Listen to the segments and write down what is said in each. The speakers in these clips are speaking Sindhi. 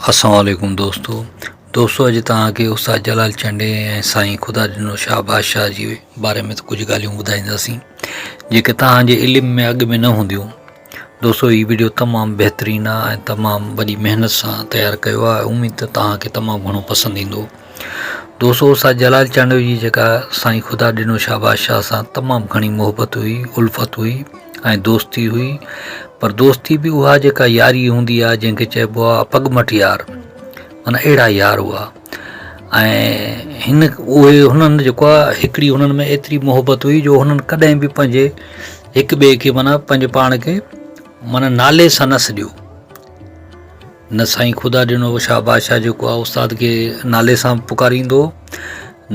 السلام عليڪم دوستو دوستو اڄ توهان کي استاد جلال چانڊيي ۽ سائين خدا ڏنو شاهه بادشاهه جي باري ۾ ڪجهه ڳالهيون ٻڌائينداسين جيڪي توهان جي علم ۾ اڳ ۾ نه هونديون دوستو هي ويڊيو تمام بهترين آهي ۽ تمام وڏي محنت سان تيار ڪيو آهي اميد ته توهان کي تمام گهڻو پسند ايندو دوستو استاد جلال چانڊيو جي جيڪا سائين خدا ڏنو شاهه بادشاهه سان تمام گهڻي محبت هئي الفت هئي ۽ دوستي هئي پر دوستي به اها جيڪا ياري هوندي آهي جنهن کي چئبو آهي پڳمٺ يار معنيٰ اهڙا يار هئا ۽ هن اهي هنن جيڪو آهي هڪڙي هنن ۾ ايتري محبت هئي جو هنن ڪڏهن به پنهنجي هڪ ٻئي کي معنيٰ پنهنجي پاڻ کي معنيٰ نالي سان نه سڏيو. نه سائين خدا ڏنو شاهه بادشاهه جيڪو آهي استاد کي نالي سان پڪاريندو هو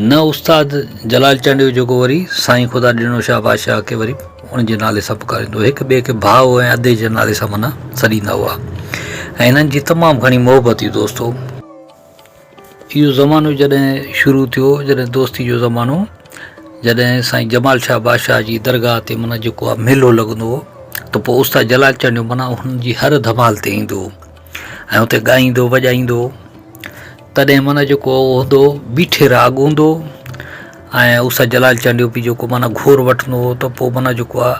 نه استاد جلال چانڊيو جيڪو وري سائين خدا ڏنو شاهه بادشاهه کي وري ان جي نالي سان پڪاريندو هو هڪ ٻئي کي ڀاء ۽ ادي جي نالي سان معنيٰ سڏيندا هئا ۽ هنن جي تمام گهڻي محبت هئي دوستو. اهو زمانو جڏهن شروع ٿيو جڏهن دوستي جو زمانو جڏهن سائين جمال شاهه بادشاهه جي درگاهه تي معنيٰ جيڪو آهي ميلو لڳندو هو ته پوء استاد جلال چانڊيو معنيٰ هن جي هر ڌمال تي ايندو هو ۽ اتي ڳائيندو وڄائيندو هو تڏهن معنيٰ جيڪو هوندو بيٺي راڳ هوندو هو ۽ استاد جلال چانڊيو به جيڪو معنيٰ گهور وٺندو هو ته پوء معنيٰ جيڪو آهي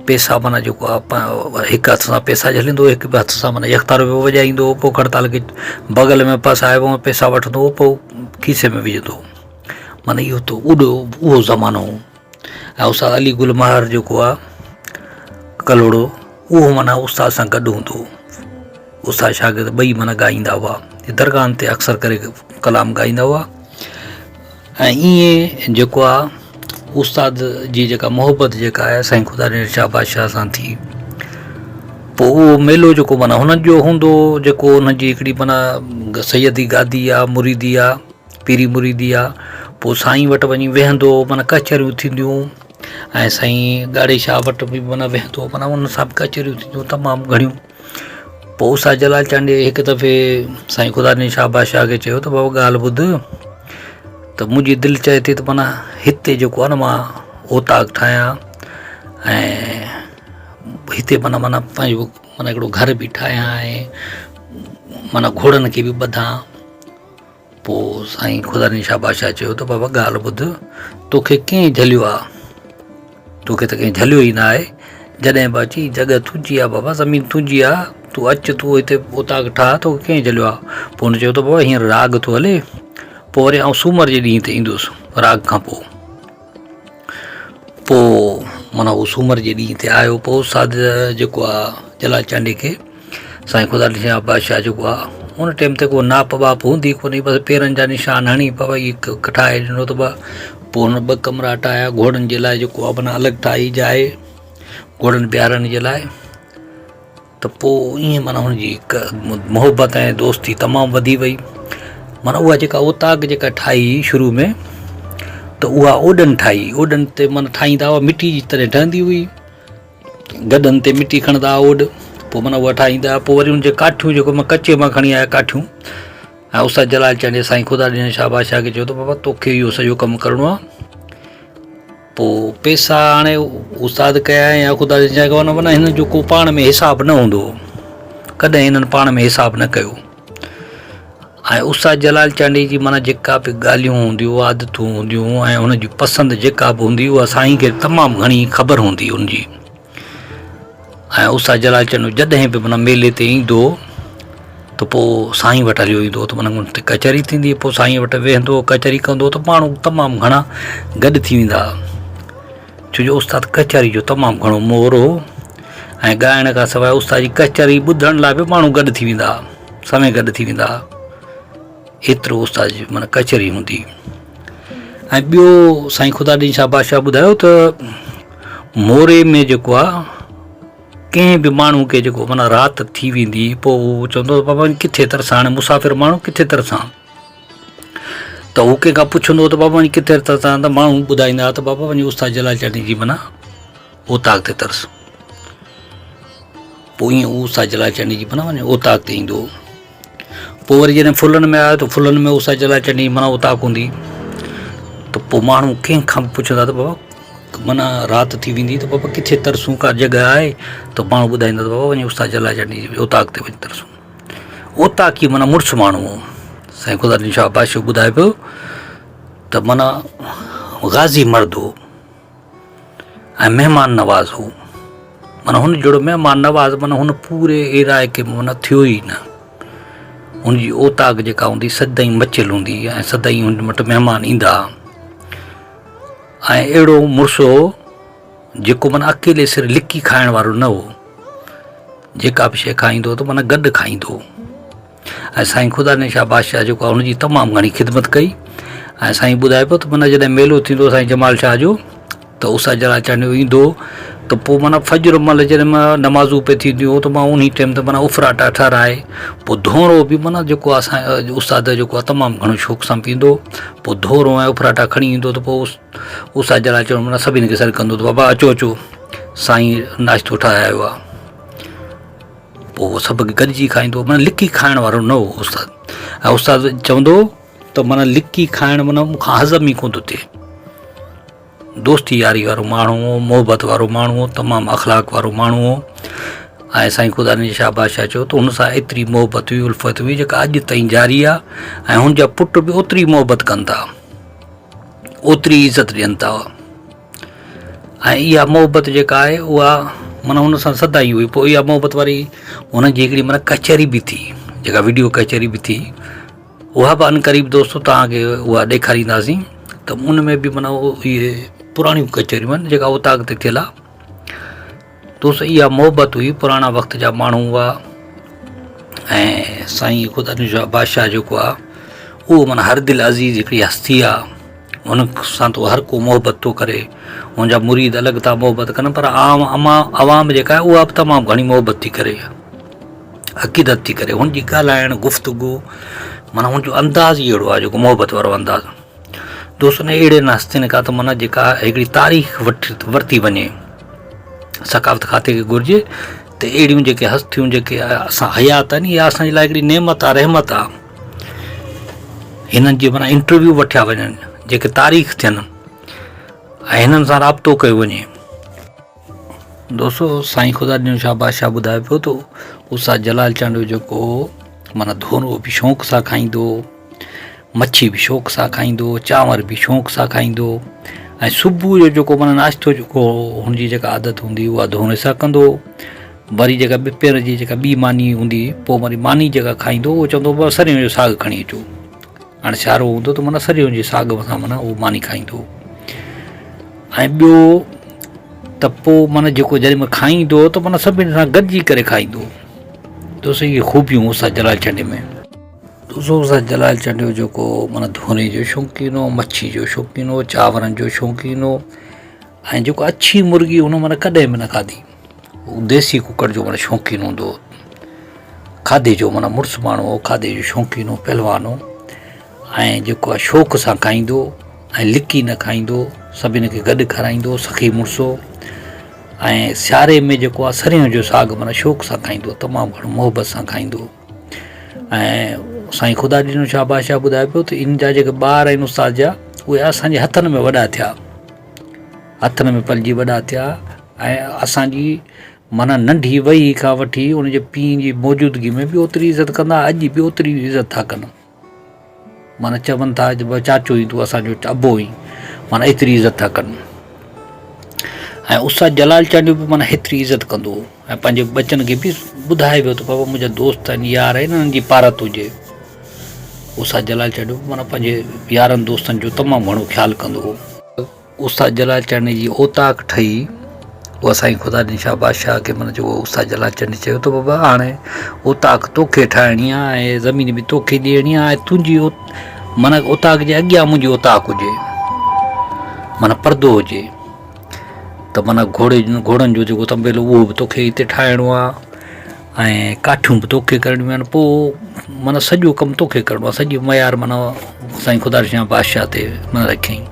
پيسا معنيٰ جيڪو آهي هڪ هٿ سان پيسا جهليندو هو هڪ هٿ سان معنيٰ يڪتارو پيو وڄائيندو هو پوء کڙتال کي بغل ۾ پسائبو هو پيسا وٺندو هو پوء کيسي ۾ وجهندو هو معنيٰ اهو ته اڏو اهو زمانو هو ۽ استاد علي گل مهر جيڪو آهي ڪلهوڙو اهو معنيٰ استاد سان گڏ هوندو هو استاد شاگرد ٻئي معنيٰ ڳائيندا هئا درگاهن تي اڪثر ڪري ڪلام ڳائيندا هئا ۽ ائين جيڪو آ استاد جي جيڪا محبت جيڪا آهي سائين خدا ڏنل شاهه بادشاهه سان ٿي پوء اهو ميلو جيڪو معنيٰ هنن جو هوندو جيڪو هنن جي هڪڙي معنيٰ سيدي گادي آ مريدي آ پيري مريدي آ پوء سائين وٽ وڃي ويهندو معنيٰ ڪچهريون ٿينديون ۽ سائين ڳاڙهي شاهه وٽ به معنيٰ ويهندو معنيٰ ان سان به ڪچهريون ٿينديون تمام گهڻيون پوء استاد جلال چانڊيي هڪ دفعي سائين خدا ڏني شاهه بادشاهه کي چيو ته بابا ڳالهه ٻڌ ته منهنجي دل چئي ٿي ته معنيٰ هتي جيڪو آهي نه مان اوطاق ٺاهيان ۽ هتي معنيٰ معنيٰ پنهنجو معنيٰ هڪڙو گهر به ٺاهيان ۽ معنيٰ گهوڙن کي به ٻڌان پوء سائين خدا ڏني شاهه بادشاهه چيو ته بابا ڳالهه ٻڌ، توکي ڪنهن جهليو آ؟ توکي ته ڪنهن جهليو ئي نه آهي. جڏهن به اچين، جڳهه تنهنجي آ بابا، زمين تنهنجي آ، تون اچ، تون هتي اوطاق ٺاهه، توکي ڪنهن جهليو آ؟ پوء هن چيو ته بابا هينئر راڳ ٿو هلي، پوء وري آئون سومر جي ڏينهن تي ايندس، راڳ کان پوء. پوء معنيٰ هو سومر جي ڏينهن تي آيو پوء استاد جيڪو آ جلال چانڊيي کي سائين خدا ڏني بادشاهه جيڪو آ ان ٽيم تي ڪو ناپ باپ هوندي ڪونهي بس پيرن جا نشان هڻي بابا هي ٺاهي ڏنو ته پوء هن ٻه ڪمرا ٺاهيا گهوڙن جي لاء جيڪو آ معنيٰ الڳ ٺاهي جاء گهوڙن بيهارڻ جي لاء ته پوء ائين معنيٰ هن جي هڪ محبت ۽ دوستي تمام وڌي وئي. معنيٰ اها جيڪا اوطاق جيڪا ٺاهي هئي شروع ۾ ته اها اوڏن ٺاهي هئي. اوڏن تي معنيٰ ٺاهيندا هئا مٽي جي تڏهن ٺهندي هئي. گڏن تي مٽي کڻندا هئا اوڏ پوء معنيٰ اها ٺاهيندا هئا. پوء وري ان جي ڪاٺيون جيڪو مان ڪچي مان کڻي آيا ڪاٺيون ۽ استاد جلال چانڊيي سائين خدا ڏني شاهه بادشاهه کي چيو ته بابا توکي اهو سڄو ڪم ڪرڻو آهي. پوء پئسا آڻي استاد ڪيا يا خدا جي جاء ڪيا معنيٰ هنن جو ڪو پاڻ ۾ حساب نه هوندو هو ڪڏهن هنن پاڻ ۾ حساب نه ڪيو ۽ استاد جلال چانڊيي جي معنيٰ جيڪا به ڳالهيون هونديون عادتون هونديون ۽ هن جي پسند جيڪا به هوندي اها سائين کي تمام گهڻي خبر هوندي ان جي ۽ استاد جلال چانڊيو جڏهن به معنيٰ ميلي تي ايندو هو ته پوء سائين وٽ هليو ايندو هو ته معنيٰ ان تي ڪچهري ٿيندي پوء سائين وٽ ويهندو هو ڪچهري ڪندو هو ته ماڻهو تمام گهڻا گڏ ٿي ويندا هئا ڇو جو استاد ڪچهري جو تمام گهڻو مور هو ۽ ڳائڻ کان سواء استاد جي ڪچهري ٻڌڻ لاء به ماڻهو گڏ ٿي ويندا هئا سوين گڏ ٿي ويندا هئا ايترو استاد جي معنيٰ ڪچهري هوندي هئي ۽ ٻيو سائين خدا ڏين شاهه بادشاهه ٻڌايو ته موري ۾ جيڪو آهي ڪنهن به ماڻهو کي جيڪو معنيٰ رات ٿي ويندي پوء هو چوندو هو بابا ڪٿي ترسان هاڻي مسافر ماڻهو ڪٿي ترسان ته هو ڪنهن کان پڇندو هو ته بابا وڃي ڪٿي ترسان ته ماڻهو ٻڌائيندا هئا ته بابا وڃي استاد جلال چانڊيي جي معنيٰ اوطاق تي ترس پوء ائين هو استاد جلال چانڊيي جي معنيٰ وڃي اوطاق تي ايندو هو پوء وري جڏهن ڦلن ۾ آيو ته ڦلن ۾ اسان جي لاء چنڊي معنيٰ اوطاق هوندي ته پوء ماڻهو ڪنهن کان به پڇندا ته بابا معنيٰ رات ٿي ويندي ته بابا ڪٿي ترسون ڪا جڳهه آهي ته ماڻهو ٻڌائيندا ته بابا وڃي استاد جلال چنڊي جي اوطاق تي وڃي ترسون. اوطاقي معنيٰ مڙس ماڻهو هو. سائين خدا ڏني شاهه بادشاهه ٻڌائي پيو ته معنيٰ غازي مرد هو ۽ مهمان نواز هو. معنيٰ هن جهڙو مهمان نواز معنيٰ هن پوري علائقي ۾ معنيٰ ٿيو ئي نه. هن جي اوطاق جيڪا هوندي سدائين مچيل هوندي ۽ سدائين هن وٽ مهمان ايندا ها. ۽ اهڙو مڙس هو جيڪو معنيٰ اڪيلي سر لڪي کائڻ وارو نه هو. جيڪا به شيء کائيندو هو ته معنيٰ گڏ کائيندو هو. ۽ سائين خدا نشا بادشاهه جيڪو آهي ان جي تمام گهڻي خدمت ڪئي ۽ سائين ٻڌائي پيو ته معنيٰ جڏهن ميلو ٿيندو سائين جمال شاهه جو ته استاد جلال چانڊيو ايندو ته پوء معنيٰ فجر مهل جڏهن نمازون پئي ٿينديون ته مان انهي ٽيم تي معنيٰ افراٽا ٺهرائي پوء ڌونرو به معنيٰ جيڪو آهي اسان استاد جيڪو آهي تمام گهڻو شوق سان پيئندو پوء ڌونرو ۽ افراٽا کڻي ايندو ته پوء استاد جلال چانڊيو معنيٰ سڀني کي سڏ ڪندو ته بابا اچو اچو سائين ناشتو ٺاهي آيو آهي. پوء اهو سڀ گڏجي کائيندو هو معنيٰ لڪي کائڻ وارو نه هو استاد ۽ استاد چوندو هو ته معنيٰ لڪي کائڻ معنيٰ مون کان هضم ئي ڪونه ٿو ٿئي دوستي ياري وارو ماڻهو هو محبت وارو ماڻهو هو تمام اخلاق وارو ماڻهو هو ۽ سائين خدا جي شاهه بادشاهه چيو ته هن سان ايتري محبت هئي الفت هئي جيڪا اڄ تائين جاري آهي ۽ هن جا پٽ به اوتري محبت ڪن ٿا اوتري عزت ڏين ٿا ۽ اها محبت جيڪا آهي اها معنيٰ هن سان سدائين هئي پوء اها محبت واري هن جي هڪڙي معنيٰ ڪچهري به ٿي جيڪا وڊيو ڪچهري به ٿي اها به عنقريب دوستو توهان کي اها ڏيکارينداسين ته ان ۾ به معنيٰ اهي پراڻيون ڪچهريون آهن جيڪا اوطاق تي ٿيل آهي دوست اها محبت هئي پراڻا وقت جا ماڻهو هئا ۽ سائين خدا جو بادشاهه جيڪو آهي اهو معنيٰ هر دل عزيز هڪڙي هستي آهي ان سان ته هر ڪو محبت ٿو ڪري ان جا مريد الڳ ٿا محبت ڪن پر عام عوام جيڪا آهي اها به تمام گهڻي محبت ٿي ڪري عقيدت ٿي ڪري هن جي ڳالهائڻ گفتگو معنيٰ هن جو انداز ئي اهڙو آهي جيڪو محبت وارو انداز دوستن اهڙين هستين کان ته معنيٰ جيڪا هڪڙي تاريخ ورتي وڃي ثقافت کاتي کي گهرجي ته اهڙيون جيڪي هستيون جيڪي اسان حيات آهن اها اسان جي لاء هڪڙي نعمت آهي رحمت آهي هنن جي معنيٰ انٽرويو وٺيا وڃن جيڪي تاريخ ٿين ۽ هنن سان رابطو ڪيو وڃي. دوستو سائين خدا ڏنو شاهه بادشاهه ٻڌائي پيو ته استاد جلال چانڊيو جيڪو هو معنيٰ ڌونرو به شوق سان کائيندو هو مڇي به شوق سان کائيندو هو چانور به شوق سان کائيندو هو ۽ صبح جو جيڪو معنيٰ ناشتو جيڪو هو هن جي جيڪا عادت هوندي هئي اها ڌونري سان ڪندو هو وري جيڪا ٻپهر جي جيڪا ٻي ماني هوندي هئي پوء وري ماني جيڪا کائيندو هو اهو چوندو هو بابا سريون جو ساڳ کڻي اچو هاڻي سيارو هوندو ته معنيٰ سريون جي ساڳ سان معنيٰ اهو ماني کائيندو هو ۽ ٻيو ته پوء معنيٰ جيڪو جڏهن مهل کائيندو هو ته معنيٰ سڀني سان گڏجي ڪري کائيندو هو دوستو اهي خوبيون استاد جلال چانڊيي ۾. دوستو استاد جلال چانڊيو جيڪو معنيٰ ڌونري جو شوقين هو مڇي جو شوقين هو چانورن جو شوقين هو ۽ جيڪو اڇي مرغي هن معنيٰ ڪڏهن به نه کاڌي هو ديسي ڪڪڙ جو معنيٰ شوقين هوندو هو کاڌي جو معنيٰ مڙس ماڻهو هو کاڌي جو شوقين هو پهلوان هو ۽ جيڪو آهي شوق سان کائيندو ۽ لڪي نه کائيندو سڀني کي گڏ کارائيندو سخي مڙس هو ۽ سياري ۾ جيڪو آهي سريون جو ساڳ معنيٰ شوق سان کائيندو تمام گهڻو محبت سان کائيندو ۽ سائين خدا ڏنو شاهه بادشاهه ٻڌائي پيو ته ان جا جيڪي ٻار آهن استاد جا اهي اسان جي هٿن ۾ وڏا ٿيا هٿن ۾ پلجي وڏا ٿيا ۽ اسان جي معنيٰ ننڍي وهي کان وٺي ان جي پيء جي موجودگي ۾ به اوتري عزت ڪندا اڄ به اوتري عزت ٿا ڪن معنيٰ چون ٿا چاچو ئي تون اسان جو ابو ئي معنيٰ ايتري عزت ٿا ڪن ۽ استاد جلال چانڊيو به معنيٰ هيتري عزت ڪندو هو ۽ پنهنجي ٻچن کي به ٻڌائي ويو ته بابا منهنجا دوست آهن يار آهن انهن جي پارت هجي استاد جلال چانڊيو به معنيٰ پنهنجي يارن دوستن جو تمام گهڻو خيال ڪندو هو. استاد جلال چانڊيي جي اوطاق ٺهي اها سائين خدا ڏني شاهه بادشاهه کي معنيٰ جيڪو استاد جلال چانڊيي چيو ته بابا هاڻي اوطاق توکي ٺاهڻي آهي ۽ زمين به توکي ڏيڻي آهي ۽ تنهنجي معنيٰ اوطاق جي اڳيان منهنجي اوطاق هجي معنيٰ پردو هجي ته معنيٰ گهوڙي گهوڙن جو جيڪو طنبيلو اهو به توکي هتي ٺاهڻو آهي ۽ ڪاٺيون به توکي ڪرڻيون آهن پوء معنيٰ سڄو ڪم توکي ڪرڻو آهي سڄي معيار معنيٰ سائين خدا شاهه بادشاهه تي معنيٰ رکيائين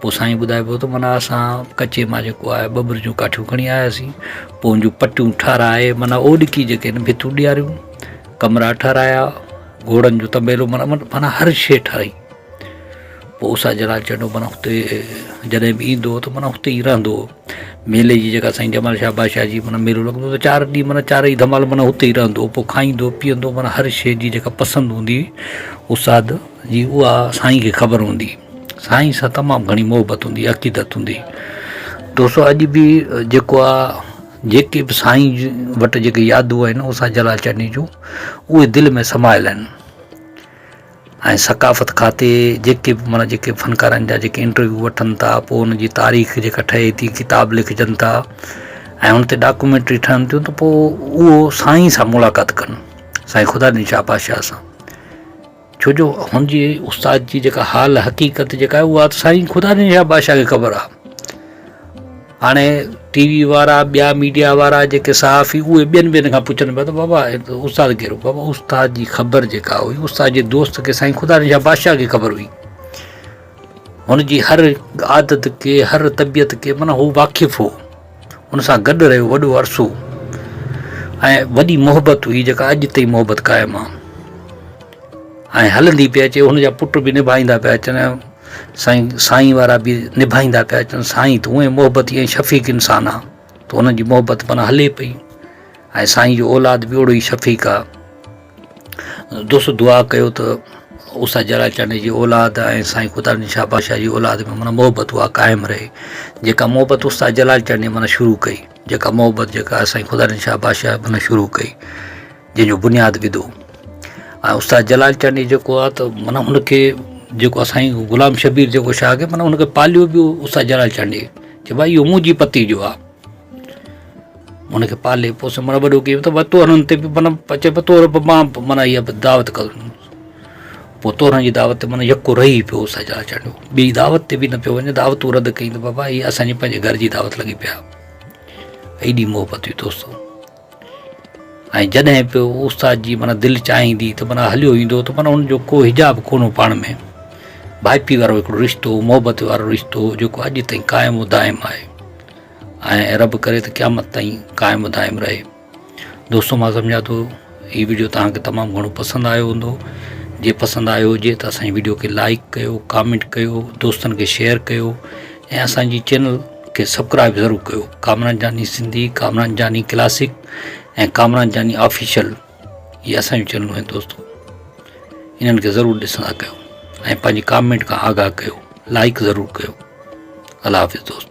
پوء سائين ٻڌائي پيو ته معنيٰ اسان ڪچي مان جيڪو آهي ٻٻر جون ڪاٺيون کڻي آياسين پوء ان جون پٽيون ٺهرائي معنيٰ اوڏڪي جيڪي آهن ڀتون ڏياريون ڪمرا ٺهرايا گهوڙن جو طنبيلو معنيٰ معنيٰ هر شيء ٺهرائي. پوء استاد جلال چنڊو معنيٰ اتي جڏهن به ايندو هو ته معنيٰ اتي ئي رهندو هو. ميلي جي جيڪا سائين جمال شاهه بادشاهه جي معنيٰ ميلو لڳندو هو ته چار ڏينهن معنيٰ چارئي ڌمال معنيٰ اتي ئي رهندو هو پوء کائيندو پيئندو معنيٰ هر شيء جي جيڪا پسند هوندي هئي استاد جي اها سائين کي خبر هوندي هئي. سائين سان تمام گهڻي محبت هوندي هئي عقيدت هوندي هئي. دوستو اڄ به جيڪو آ جيڪي به سائين وٽ جيڪي يادون آهن استاد جلال چنڊي جون اهي دل ۾ سمايل آهن. ۽ ثقافت کاتي جيڪي به معنيٰ جيڪي فنڪارن جا جيڪي انٽرويو وٺن ٿا پوء ان جي تاريخ جيڪا ٺهي ٿي ڪتاب لکجن ٿا ۽ ان تي ڊاڪومينٽري ٺهن ٿيون ته پوء اهو سائين سان ملاقات ڪن سائين خدا ڏني شاهه بادشاهه سان ڇو جو هن جي استاد جي جيڪا حال حقيقت جيڪا آهي اها ته سائين خدا ڏني شاهه بادشاهه کي خبر آهي هاڻي ٽي وي وارا ٻيا ميڊيا وارا جيڪي صحافي اهي ٻين ٻين کان پڇن پيا ته بابا استاد ڪير هو بابا استاد جي خبر جيڪا هئي استاد جي دوست کي سائين خدا نشا بادشاهه کي خبر هئي هن جي هر عادت کي هر طبيعت کي معنيٰ هو واقف هو ان سان گڏ رهيو وڏو عرصو ۽ وڏي محبت هئي جيڪا اڄ تائين محبت قائم آهي ۽ هلندي پئي اچي هن جا پٽ به نڀائيندا پيا اچن سائين سائين وارا به نڀائيندا پيا اچن سائين ته هونئن محبتي ۽ شفيق انسان آ ته هن جي محبت معنيٰ هلي پئي ۽ سائين جو اولاد به اوڙو ئي شفيق آ دوست دعا ڪيو ته استاد جلال چانڊيي جي اولاد ۽ سائين خدا ڏني شاهه بادشاهه جي اولاد ۾ معنيٰ محبت اها قائم رهي جيڪا محبت استاد جلال چانڊيي معنيٰ شروع ڪئي جيڪا محبت جيڪا سائين خدا ڏني شاهه بادشاهه معنيٰ شروع ڪئي جنهن جو بنياد وڌو ۽ استاد جلال چانڊيي جيڪو آهي ته معنيٰ هن کي جيڪو سائين غلام شبير جيڪو شاهه کي معنيٰ هن کي پاليو به استاد جلال چانڊيي چي ڀائي اهو منهنجي پتي جو آهي هن کي پالي پوسي معنيٰ وڏو ڪيو ته تورن تي به معنيٰ چي پيو تور به مان معنيٰ اها دعوت ڪندس پوء تورن جي دعوت تي معنيٰ يڪو رهي پيو استاد جلال چانڊيو ٻي دعوت تي به نه پيو وڃي دعوتون رد ڪئي ته بابا هي اسانجي پنهنجي گهر جي دعوت لڳي پيا ايڏي محبت هئي دوستو ۽ جڏهن به استاد جي معنيٰ دل چاهيندي ته معنيٰ هليو ايندو ته معنيٰ ان جو ڪو حجاب ڪونه هو پاڻ ۾ ڀائپي وارو هڪڙو رشتو هو محبت وارو رشتو هو جيڪو اڄ تائين قائم و دائم آهي ۽ رب ڪري ته قيامت تائين قائم و دائم رهي دوستو مان سمجهان ٿو هي ويڊيو توهان کي تمام گهڻو پسند آيو هوندو جي پسند آيو هجي ته اسان جي ويڊيو کي لائڪ ڪيو ڪامينٽ ڪيو دوستن کي شيئر ڪيو ۽ اسان جي چينل کي سبڪرائب ضرور ڪيو ڪامران جاني سنڌي ڪامران جاني ڪلاسڪ ۽ ڪامران جاني آفيشل هي اسان جون چينلون آهن دوستو انهن کي ضرور ڏسندا ڪيو ۽ پنهنجي ڪامينٽ کان آگاهه ڪيو لائڪ ضرور ڪيو الله حافظ دوستو.